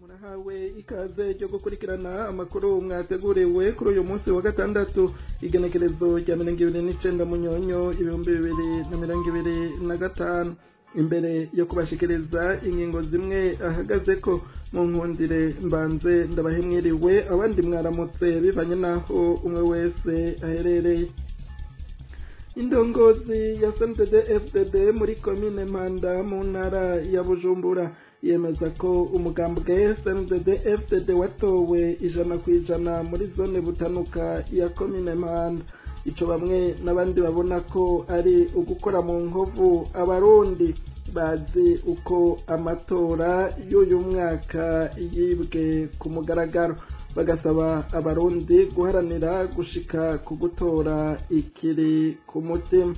Murahawe ikaze ryo gukurikirana amakuru mwateguriwe kuri uyu munsi wa gatandatu, igenekerezo rya 29 Munyonyo 2025. Imbere yo kubashikiriza ingingo zimwe ahagaze ko mu nkundire mbanze ndabahemwiriwe, abandi mwaramutse bivanye naho umwe wese aherereye. Indongozi ya CNDD FDD muri komine Mpanda mu ntara ya Bujumbura yemeza ko umugambwe CNDD FDD watowe 100% muri zone Butanuka ya komine Mpanda. Ico bamwe n'abandi babona ko ari ugukora mu nkovu abarundi bazi uko amatora y'uyu mwaka yibwe ku mugaragaro, bagasaba abarundi guharanira gushika ku gutora ikiri ku mutima.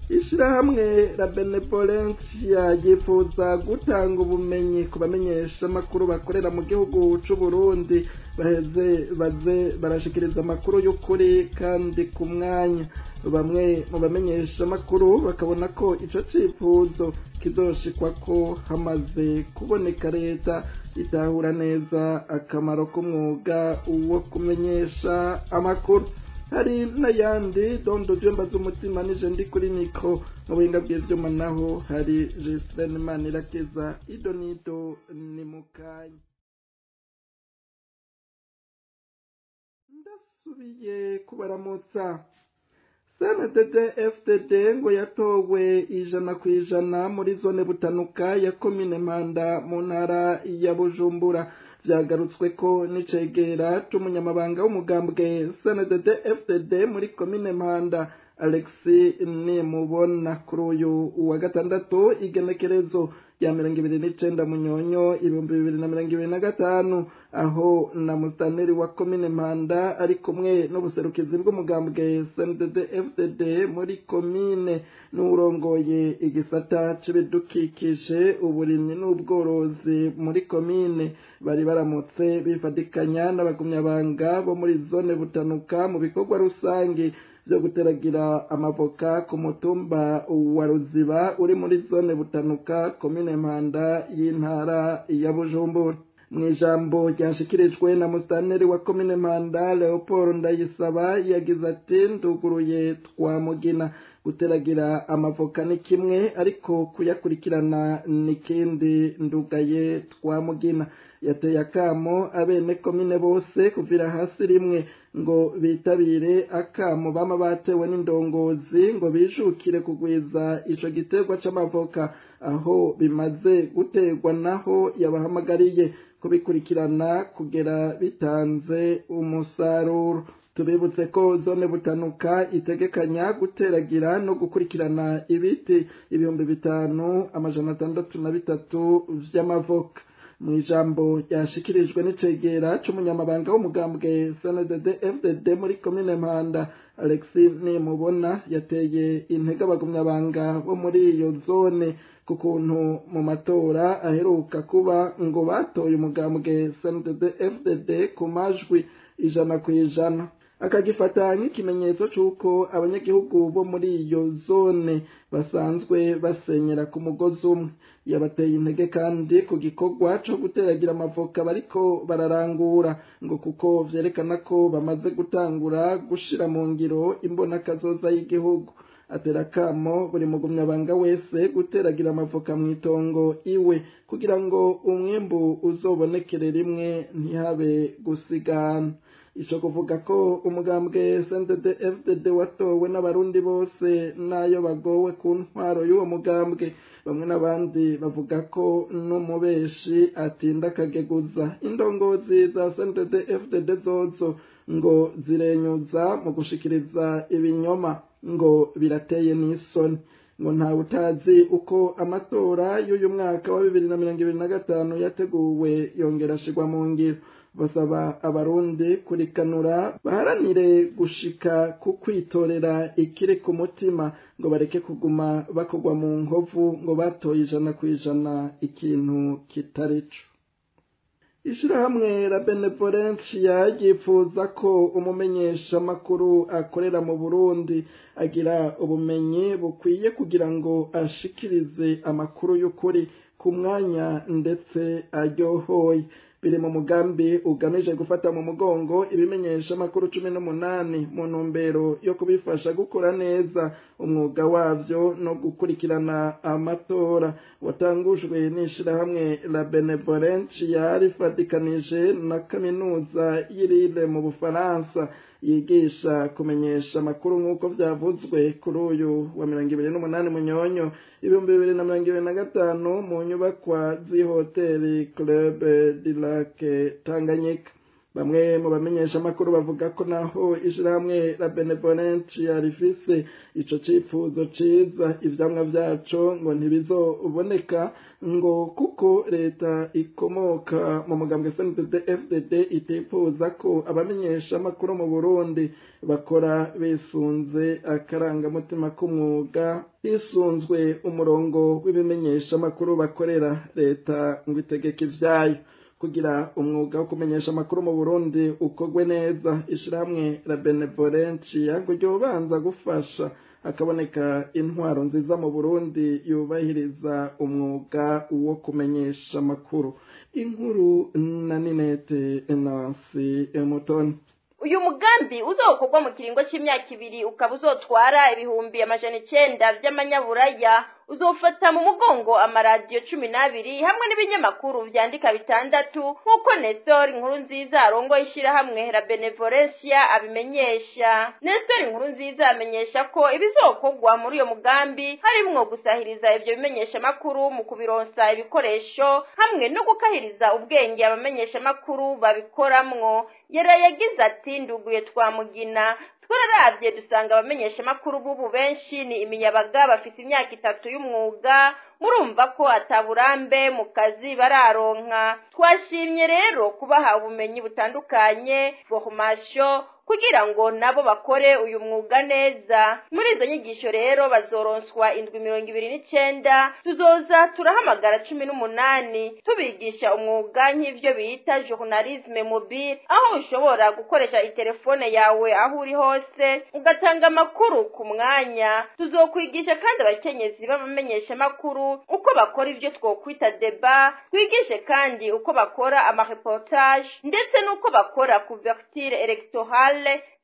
Ishirahamwe la Benevolencia ryifuza gutanga ubumenyi ku bamenyesha amakuru bakorera mu gihugu c'u Burundi, baheze baze barashikiriza amakuru y'ukuri kandi ku mwanya. Bamwe mu bamenyesha amakuru bakabona ko ico cifuzo kizoshikwa ko hamaze kuboneka leta itahura neza akamaro k'umwuga wo kumenyesha amakuru. Hari n'ayandi dondo vyumba z'umutima nije ndi kuri mikro mu buhinga bw'ivyuma, naho hari Justin Manirakiza. Idonido ni mukanya. Ndasubiye kubaramutsa. CNDD FDD ngo yatowe 100% muri zone Butanuka ya komine Mpanda mu ntara ya Bujumbura. Vyagarutswe ko n'icegera c'umunyamabanga w'umugambwe CNDD FDD muri komine Mpanda, Alexis Nimubona, kuri uyu wa gatandatu igenekerezo rya 29 Munyonyo 2025, aho na mustaneri wa komine Mpanda ari kumwe n'ubuserukizi bw'umugambwe CNDD FDD muri komine n'urongoye igisata c'ibidukikije, uburimyi n'ubworozi muri komine, bari baramutse bifadikanya n'abagumyabanga bo muri zone Butanuka mu bikorwa rusangi vyo guteragira amavoka ku mutumba wa Ruziba uri muri zone Butanuka, komine Mpanda y'intara ya Bujumbura. Mw'ijambo ryashikirijwe na mustaneri wa komine Mpanda, Leopold Ndayisaba, yagize ati: nduguruye twamugina, guteragira amavoka ni kimwe ariko kuyakurikirana ni kindi, ndugaye twamugina. Yateye akamo abene komine bose kuvira hasi rimwe ngo bitabire akamo bama batewe n'indongozi ngo bijukire kugwiza ico giterwa c'amavoka aho bimaze guterwa, naho yabahamagariye kubikurikirana kugera bitanze umusaruro. Tubibutse ko zone Butanuka itegekanya guteragira no gukurikirana ibiti 5603 vy'amavoka. Mw'ijambo ryashikirijwe n'icegera c'umunyamabanga w'umugambwe CNDD FDD muri komine Mpanda, Alexis Nimubona, yateye intege abagumyabanga bo muri iyo zone ku kuntu mu matora aheruka kuba ngo batoye umugambwe CNDD FDD ku majwi 100%, akagifata nk'ikimenyetso c'uko abanyagihugu bo muri iyo zone basanzwe basenyera ku mugozi umwe. Yabateye intege kandi ku gikorwa co guteragira amavoka bariko bararangura, ngo kuko vyerekana ko bamaze gutangura gushira mu ngiro imbonakazoza y'igihugu. Atera akamo buri mugumyabanga wese guteragira amavoka mw'itongo iwe kugira ngo umwimbu uzobonekere rimwe ntihabe gusigana. Ico kuvuga ko umugambwe CNDD FDD watowe n'abarundi bose nayo bagowe ku ntwaro y'uwo mugambwe, bamwe n'abandi bavuga ko n'umubeshi atinda akageguza. Indongozi za CNDD FDD zozo ngo zirenyuza mu gushikiriza ibinyoma, ngo birateye n'isoni, ngo nta utazi uko amatora y'uyu mwaka wa 2025 yateguwe yongera ashirwa mu ngiro. Basaba abarundi kurikanura baharanire gushika ku kwitorera ikiri ku mutima, ngo bareke kuguma bakogwa mu nkovu ngo batoye 100% ikintu kitarico. Ishirahamwe la Benevolencia ryifuza ko umumenyesha makuru akorera mu Burundi agira ubumenyi bukwiye kugira ngo ashikirize amakuru y'ukuri ku ku mwanya ndetse aryohoye. Biri mu mugambi ugamije gufata mu mugongo ibimenyesha amakuru 18 mu ntumbero yo kubifasha gukora neza umwuga wavyo no gukurikirana amatora. Watangujwe n'ishirahamwe La Benevolencia rifatikanije na kaminuza y'Irire mu Bufaransa yigisha kumenyesha amakuru, nk'uko vyavuzwe kuri uyu wa 28 Munyonyo 2025 mu nyubakwa z'ihoteli Club du Lac Tanganyika. Bamwe mu bamenyesha amakuru bavuga ko naho ishirahamwe La Benevolencia rifise ico cifuzo ciza, ivyamwa vyaco ngo ntibizoboneka, ngo kuko leta ikomoka mu mugambwe CNDD-FDD itifuza ko abamenyesha amakuru mu Burundi bakora bisunze akarangamutima k'umwuga, hisunzwe umurongo w'ibimenyesha amakuru bakorera. Leta ngo itegeka ivyayo. Kugira umwuga wo kumenyesha amakuru mu Burundi ukogwe neza, ishirahamwe La Benevolencia ngo ryobanza gufasha hakaboneka intwaro nziza mu Burundi yubahiriza umwuga wo kumenyesha amakuru. Inkuru na Ninete Nancy Mutoni. Uyu mugambi uzokorwa mu kiringo c'imyaka 2 ukaba uzotwara 900,000 vy'amanyaburaya. Uzofata mu mugongo amaradiyo 12 hamwe n'ibinyamakuru vyandika 6, nk'uko Nestor Nkurunziza arongoye ishirahamwe La Benevolencia abimenyesha. Nestor Nkurunziza amenyesha ko ibizokorwa muri uyo mugambi harimwo gusahiriza ivyo bimenyesha makuru mu kubironsa ibikoresho hamwe no gukahiriza ubwenge abamenyesha makuru babikoramwo. Yari yagize ati: nduguye twamugina twararavye dusanga abamenyesha makuru bubu benshi ni iminyabaga, bafite imyaka 3 y'umwuga, murumva ko ataburambe mu kazi bararonka. Twashimye rero kubaha ubumenyi butandukanye, formation, kugira ngo nabo bakore uyu mwuga neza. Muri izo nyigisho rero bazoronswa indwi 29, tuzoza turahamagara 18 tubigisha umwuga nk'ivyo bita journalisme mobile, aho ushobora gukoresha itelefone yawe aho uri hose ugatanga amakuru ku mwanya. Tuzokwigisha kandi abakenyezi b'abamenyesha makuru uko bakora ivyo twokwita débat, twigishe kandi uko bakora amareportage ndetse n'uko bakora couverture électorale.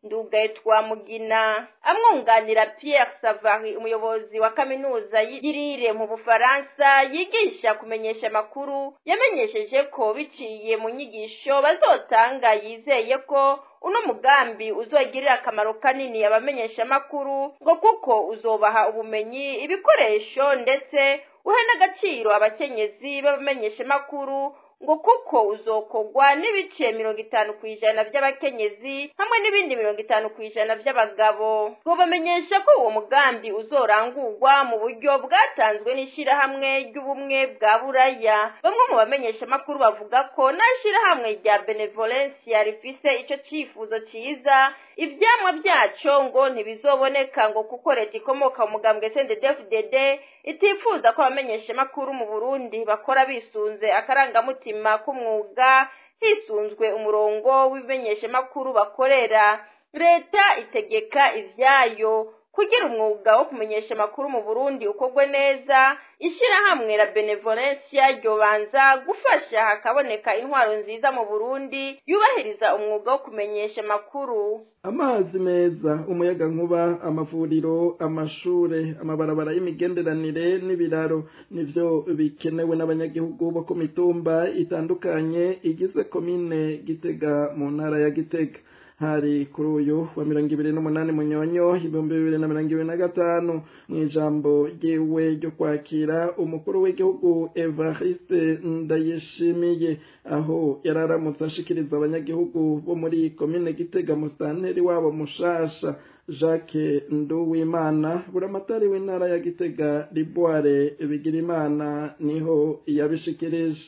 Ndugaye Twamugina amwunganira Pierre Savary, umuyobozi wa kaminuza y'Irire mu Bufaransa yigisha kumenyesha amakuru, yamenyesheje ko biciye mu nyigisho bazotanga yizeye ko uno mugambi uzogirira akamaro kanini abamenyesha amakuru, ngo kuko uzobaha ubumenyi, ibikoresho ndetse uhe n'agaciro abakenyezi b'abamenyesha amakuru, ngo kuko uzokogwa n'ibice 50% by'abakenyezi hamwe n'ibindi 50% by'abagabo. Twobamenyesha ko uwo mugambi uzorangurwa mu buryo bwatanzwe n'ishirahamwe ry'ubumwe bwa Buraya. Bamwe mu bamenyesha amakuru bavuga ko n'ishirahamwe rya Benevolencia rifise ico cifuzo ciza, ivyamwa vyaco ngo ntibizoboneka, ngo kuko leta ikomoka mu mugambwe CNDD-FDD itifuza ko abamenyesha amakuru mu Burundi bakora bisunze akarangamutima k'umwuga, hisunzwe umurongo w'ibimenyesha makuru bakorera. Leta itegeka ivyayo. Kugira umwuga wo kumenyesha amakuru mu Burundi ukogwe neza, ishirahamwe La Benevolencia ryobanza gufasha hakaboneka intwaro nziza mu Burundi yubahiriza umwuga wo kumenyesha amakuru. Amazi meza, umuyaga nkuba, amavuriro, amashure, amabarabara y'imigenderanire n'ibiraro nivyo bikenewe n'abanyagihugu bo ku mitumba itandukanye igize komine Gitega mu ntara ya Gitega. Hari kuri uyu wa 28 Munyonyo 2025 mu ijambo ryiwe ryo kwakira umukuru w'igihugu Evariste Ndayishimiye, aho yararamutse ashikiriza abanyagihugu bo muri komine Gitega musitanteri wabo mushasha Jacques Nduwimana, buramatari w'intara ya Gitega Liboire Bigirimana niho yabishikirije.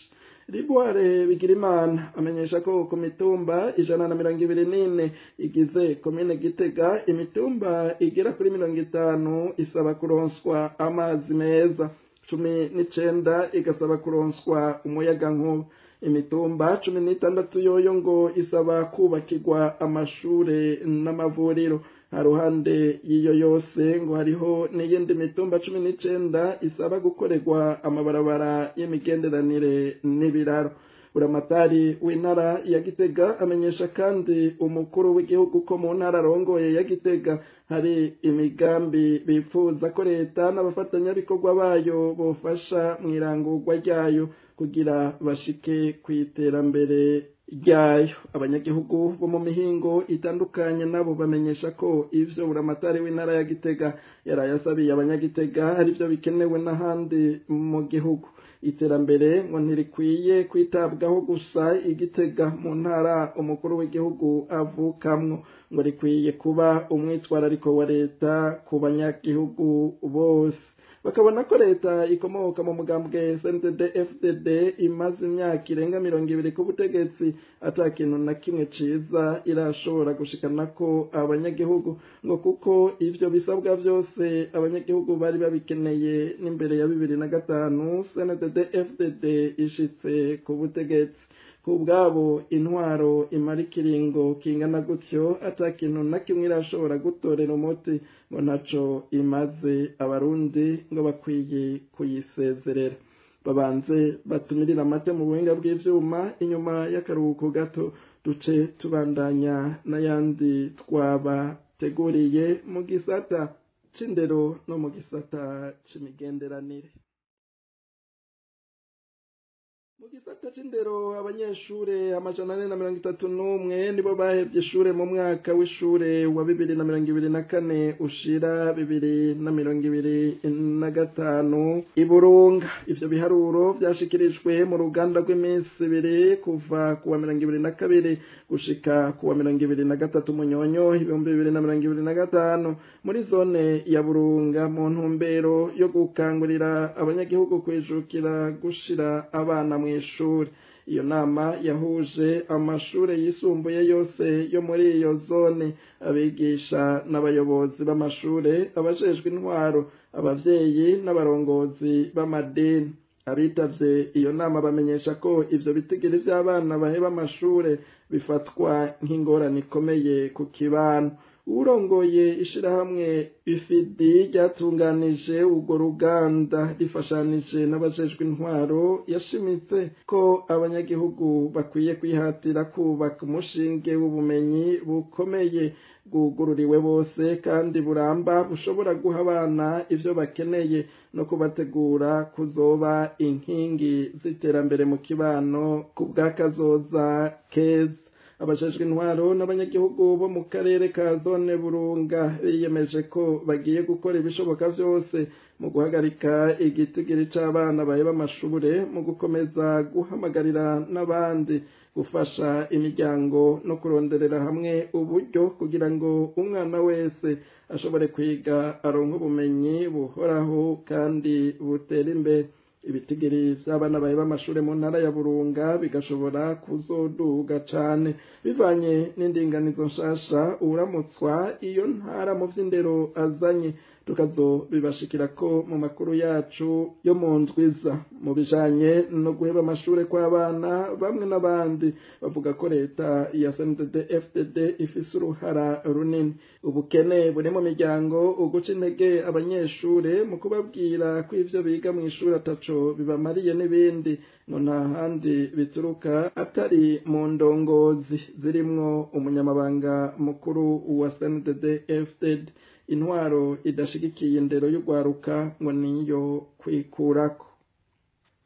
Liboire Bigirimana amenyesha ko ku mitumba 124 igize komine Gitega, imitumba igera kuri 50 isaba kuronswa amazi meza, 19 igasaba kuronswa umuyaga nkuba. Imitumba 16 yoyo ngo isaba kubakirwa amashure n'amavuriro. Haruhande y'iyo yose ngo hariho n'iyindi mitumba 19 isaba gukorerwa amabarabara y'imigenderanire n'ibiraro. Buramatari w'intara ya Gitega amenyesha kandi umukuru w'igihugu ko mu ntara arongoye ya Gitega hari imigambi bipfuza ko leta n'abafatanyabikorwa bayo bofasha mu irangurwa ryayo kugira bashike ku iterambere ryayo. Abanyagihugu bo mu mihingo itandukanye nabo bamenyesha ko ivyo buramatari w'intara ya Gitega yaraye asabiye abanyagitega ari byo bikenewe n'ahandi mu gihugu. Iterambere ngo ntirikwiye kwitabwaho gusa igitega mu ntara umukuru w'igihugu avukamwo, ngo rikwiye kuba umwitwarariko wa leta ku banyagihugu bose. Bakabona ko leta ikomoka mu mugambwe CNDD-FDD imaze imyaka irenga 20 ku butegetsi ata kintu na kimwe ciza irashobora gushikana ko abanyagihugu, ngo kuko ivyo bisabwa vyose abanyagihugu bari babikeneye n'imbere ya 2005 CNDD-FDD ishitse ku butegetsi. Kubwabo intwaro imara ikiringo kingana gutyo ata kintu na kimwe irashobora gutorera umuti, ngo ntaco imaze, abarundi ngo bakwiye kuyisezerera. Babanze batumirira amate mu buhinga bw'ivyuma, inyuma y'akaruhuko gato duce tubandanya n'ayandi twabateguriye mu gisata c'indero no mu gisata c'imigenderanire. Mu gisata c'indero abanyeshure 431 nibo bahevye ishure mu mwaka w'ishure wa 2024 ushira 2025 iburunga. Ivyo biharuro vyashikirijwe mu ruganda rw'iminsi ibiri kuva kuwa 22 gushika kuwa 23 Munyonyo 2025 muri zone ya Burunga, mu ntumbero yo gukangurira abanyagihugu kwijukira gushira abana mw'ishuri. Iyo nama yahuje amashure yisumbuye yose yo muri iyo zone, abigisha n'abayobozi b'amashure, abajejwe intwaro, abavyeyi n'abarongozi b'amadini. Abitavye iyo nama bamenyesha ko ivyo bitigiri vy'abana baheba amashure bifatwa nk'ingorane ikomeye ku kibano. Urongoye ishirahamwe UFD ryatunganije urwo ruganda rifashanije n'abajejwe intwaro yashimitse ko abanyagihugu bakwiye kwihatira kubaka umushinge w'ubumenyi bukomeye bwugururiwe bose kandi buramba, bushobora guha abana ivyo bakeneye no kubategura kuzoba inkingi z'iterambere mu kibano ku bw'akazoza keza. Abajejwe intwaro n'abanyagihugu bo mu karere ka zone Burunga biyemeje ko bagiye gukora ibishoboka vyose mu guhagarika igitigiri c'abana baheba amashure, mu gukomeza guhamagarira n'abandi gufasha imiryango no kuronderera hamwe uburyo kugira ngo umwana wese ashobore kwiga aronke ubumenyi buhoraho kandi butera imbere. Ibitigiri vy'abana baheba amashure mu ntara ya Burunga bigashobora kuzoduga cane bivanye n'indinganizo nshasha uramutswa iyo ntara mu vy'indero azanye, tukazobibashikira ko mu makuru yacu yo mu ndwiza. Mu bijanye no guheba amashure kw'abana, bamwe n'abandi bavuga ko leta ya CNDD-FDD ifise uruhara runini. Ubukene buri mu miryango, uguca intege abanyeshure mu kubabwira ko ivyo biga mw'ishure ataco bibamariye n'ibindi, ngo nta handi bituruka atari mu ndongozi zirimwo umunyamabanga mukuru wa CNDD-FDD. Intwaro idashigikiye indero y'ugwaruka ngo niyo kwikurako.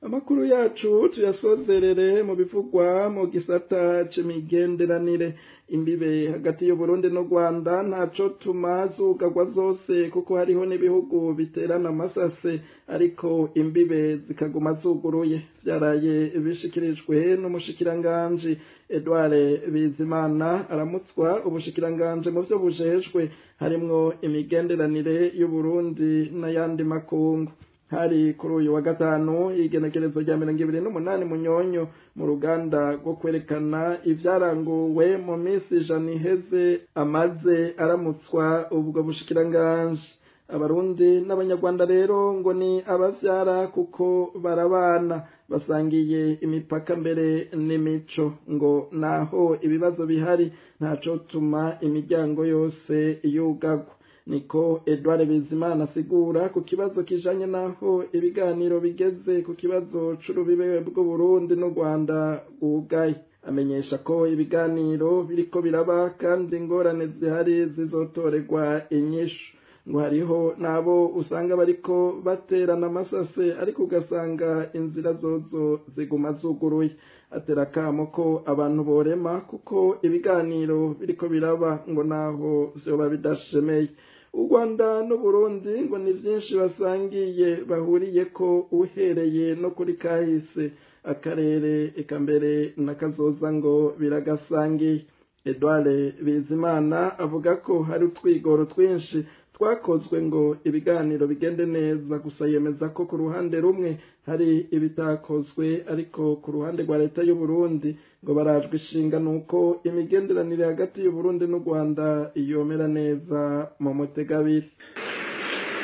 Amakuru yacu tuyasozerere mu bivugwa mu gisata c'imigenderanire. Imbibe hagati y'Uburundi n'u Rwanda ntaco tuma zugarwa zose, kuko hariho n'ibihugu biterana amasase ariko imbibe zikaguma zuguruye. Vyaraye bishikirijwe n'umushikiranganji Edouard Bizimana aramutswa ubushikiranganji mu vyo bujejwe harimwo imigenderanire y'Uburundi n'ayandi makungu. Hari kuri uyu wa gatanu igenekerezo rya 28 Munyonyo mu ruganda rwo kwerekana ivyaranguwe mu minsi 100 iheze amaze aramutswa ubwo bushikiranganji. Abarundi n'Abanyarwanda rero ngo ni abavyara kuko barabana, basangiye imipaka mbere n'imico, ngo naho ibibazo bihari ntaco tuma imiryango yose yugagwa. Niko Edouard Bizimana asigura ku kibazo kijanye naho ibiganiro bigeze ku kibazo c'urubibe bw'Uburundi n'u Rwanda rwugaye. Amenyesha ko ibiganiro biriko biraba kandi ingorane zihari zizotorerwa inyishu. Ngo hariho nabo usanga bariko baterana amasase, ariko ugasanga inzira zozo ziguma zuguruye. Atera akamo ko abantu borema kuko ibiganiro biriko biraba, ngo naho vyoba bidashemeye. U Rwanda n'Uburundi ngo ni vyinshi basangiye bahuriye ko uhereye no kuri kahise, akarere eka mbere na kazoza ngo biragasangiye. Edouard Bizimana avuga ko hari utwigoro twinshi twakozwe ngo ibiganiro bigende neza, gusa yemeza ko ku ruhande rumwe hari ibitakozwe, ariko ku ruhande rwa leta y'u Burundi ngo barajwe ishinga nuko imigenderanire hagati y'u Burundi n'u Rwanda yomera neza mu mutegabiri.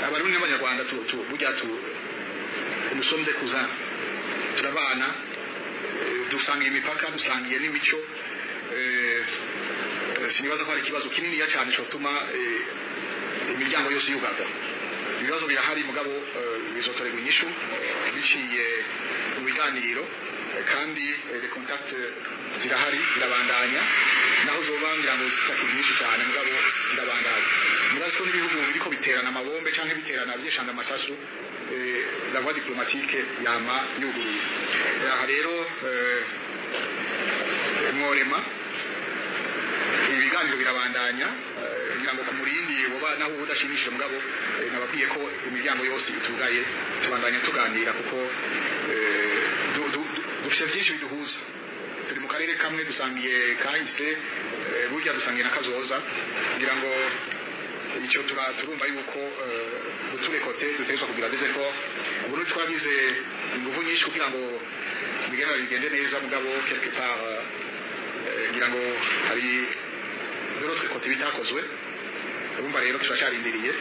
Abarundi n'Abanyarwanda burya nous sommes des cousins, turabana, dusangiye imipaka, dusangiye n'imico. Sinibaza ko hari ikibazo kininiya cyane cyotuma imiryango yose yugarwa. Ibibazo birahari, mugabo bizotorerwa inyishu biciye mu biganiro, kandi les contacts zirahari, zirabandanya, naho zoba ngira ngo zitakiri nyinshi cyane, mugabo zirabandanya. Murazi ko n'ibihugu biriko biterana amabombe canke biterana byeshanga amasasu, la voie diplomatique yama yuguruye. Aha rero mworema, ibiganiro birabandanya, ngira ngo ku murindi woba naho udashimishije, mugabo nababwiye ko imiryango yose itugaye, tubandanya tuganira kuko dufite byinshi biduhuza. Turi mu karere kamwe, dusangiye kahise, burya dusangiye na kazoza. Ngira ngo icyo turumva yuko duturekote dutegerezwa kugira des efforts. Uburundi twagize ingufu nyinshi kugira ngo imigenderanire bigende neza, mugabo quelque part ngira ngo hari de l'autre côté bitakozwe. Urumva rero turacarindiriye,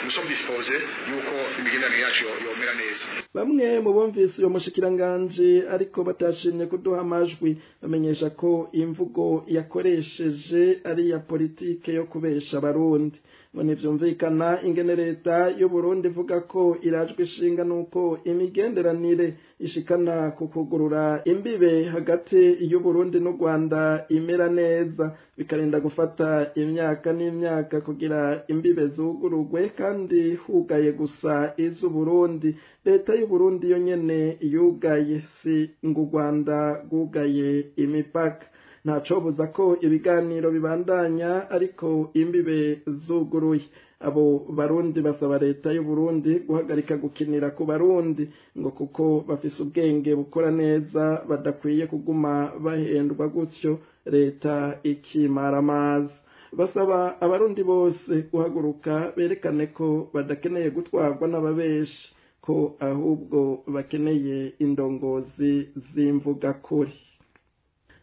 nous sommes disposés yuko imigenderanire yacu yomera neza. Bamwe mu bumvise uyo mushikiranganje ariko batashimye kuduha amajwi bamenyesha ko imvugo yakoresheje ari iya politike yo kubesha Abarundi. Ngo ntivyumvikana ingene leta y'u Burundi ivuga ko irajwe ishinga nuko imigenderanire ishikana ku kugurura imbibe hagati y'u Burundi n'u Rwanda imera neza, bikarinda gufata imyaka n'imyaka kugira imbibe zugurugwe, kandi hugaye gusa iz'u Burundi. Leta y'u Burundi yo nyene yugaye, si ngo u Rwanda rwugaye imipaka. Ntacobuza ko ibiganiro bibandanya ariko imbibe zuguruye. Abo Barundi basaba leta y'u Burundi guhagarika gukinira ku Barundi, ngo kuko bafise ubwenge bukora neza, badakwiye kuguma bahendwa gutyo leta ikimara amazi. Basaba Abarundi bose guhaguruka berekane ko badakeneye gutwarwa n'ababeshi, ko ahubwo bakeneye indongozi z'imvugakuri.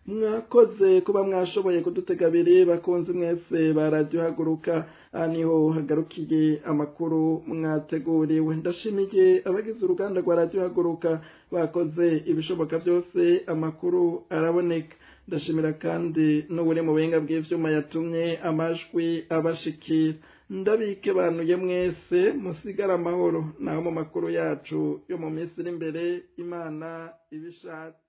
Mwakoze kuba mwashoboye kudutega abiri, bakunzi mwese ba Radiyo Haguruka. Aha niho hagarukiye amakuru mwateguriwe. Ndashimiye abagize uruganda rwa Radiyo Haguruka bakoze ibishoboka byose amakuru araboneka. Ndashimira kandi n'uburi mu buhinga bw'ivyuma yatumye amajwi abashikira. Ndabike banuye mwese, musigare amahoro, naho mu makuru yacu yo mu minsi iri imbere Imana ibishatse.